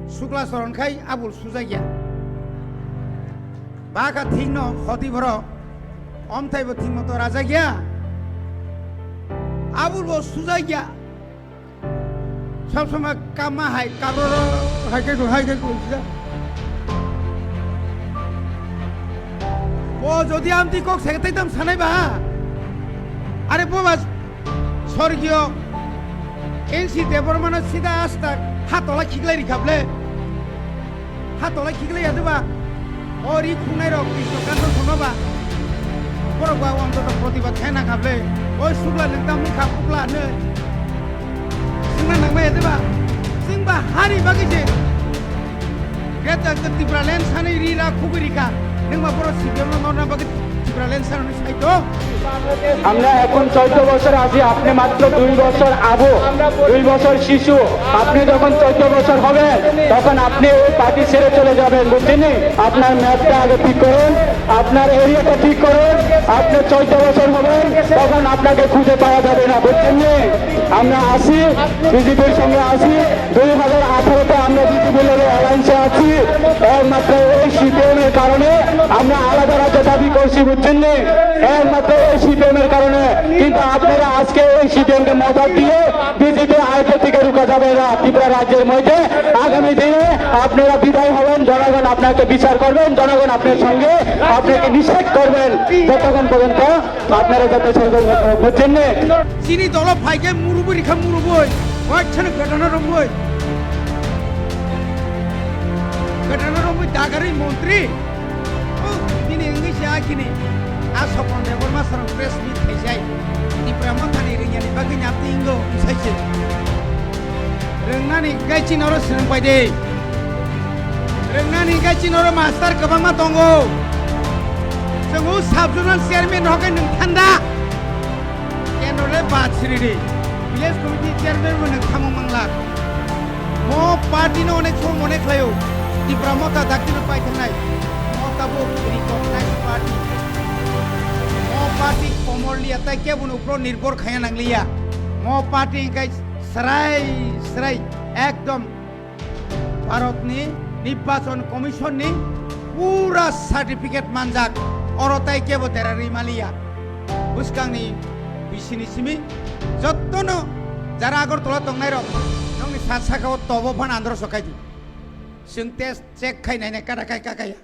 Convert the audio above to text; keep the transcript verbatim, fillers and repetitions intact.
Sukla soron khai abul sujakya. Baka thikno khoti borok. Omthaibo thik moto rajakya. Abulbo sujakya. Sob somoi kama hai kabroro hai khe hai khe sujak. O jodi amtwi kok se tei tam sanai ba. Are bo ba Sorgiyo N C Debbarmano sida asta ha tola khiklai rikha ble. Ha tola khiklai ya de ba. O ri khungnai rok Krishna Kanta songno ba. Borok ba wang joto protibad khai na kha ble. Oi sukla nwng tam wngkha pukla hwnwi. Swngna nangma ya de ba. Swng ba hari bagwi se. Greater Tipraland sanwi ri ra khugwi rikha. Nwng ma borok C P M no norna bagwi Tipraland sanwi sai to. আমরা এখন চোদ্দ বছর আছি, আপনি মাত্র দুই বছর আবু, দুই বছর শিশু। আপনি যখন চোদ্দ বছর হবেন, তখন আপনি এই পার্টি ছেড়ে চলে যাবেন, বুঝছেন নি? আপনার ম্যাপটা আগে ঠিক করুন, আপনার এরিয়াটা ঠিক করুন। আপনি চোদ্দ বছর হবেন, তখন আপনাকে খুঁজে পাওয়া যাবে না, বুঝছেন নি? আমরা আছি, বিজেপির সঙ্গে আছি। দুই হাজার আঠারোতে আমরা বিজেপির লগে অ্যালায়েন্সে আছি। একমাত্র এই সিপিএম এর কারণে আমরা আলাদা রাজ্য দাবি করছি, বুঝছেন নি? একমাত্র এই সিপিএম এর কারণে। কিন্তু আপনারা আজকে এই সিপিএম কে মদত দিয়ে বিজেপি আয়ত্ত থেকে রুখা যাবে না। ত্রিপুরা রাজ্যের মধ্যে আগামী দিনে আপনারা বিদায় হবেন, জনগণ আপনাকে বিচার করবেন, জনগণ আপনার সঙ্গে আপনাকে নিষেধ করবেন, যতক্ষণ পর্যন্ত আপনারা যাতে সরকার, বুঝছেন নি? Chini dolo phaikhe murubui rikha murubui, waithano gotana romwi. Gotana romwi dagarwi montri. Oh, bini wngwi se akini. A Sopon Debbarma sarong press meet khaisai. Tipra Mothani ringyani bagwi nyapti ingo wngsaise. Rwngnani hwnkhe chini oro swrwng pai de. Rwngnani hwnkhe chini oro master kwbangma tongo. Chwng o sub zonal chairman rok khe nwng thanda. Kendro le bad siri di. Village committee chairman bo nwng thamung manglak. Mo party no onek somo mone khlaio. Tipra Motha daktino pai thangnai. Mo tabuk recognized party. Mo party komor liya tai kebo no upro nirbhor khaya nangliya. Mo party hwnkhe Srai, srai, ekdom Bharatni Nirbachon Commission ni pura certificate manjak, oro tai kebo dera rimaliya. Bwskangni bisini simi jottono jara Agartala tongnairok nokni sat sakao tobo phan andro sokaidi. Chwng test check khai nainai kada khai kakaya.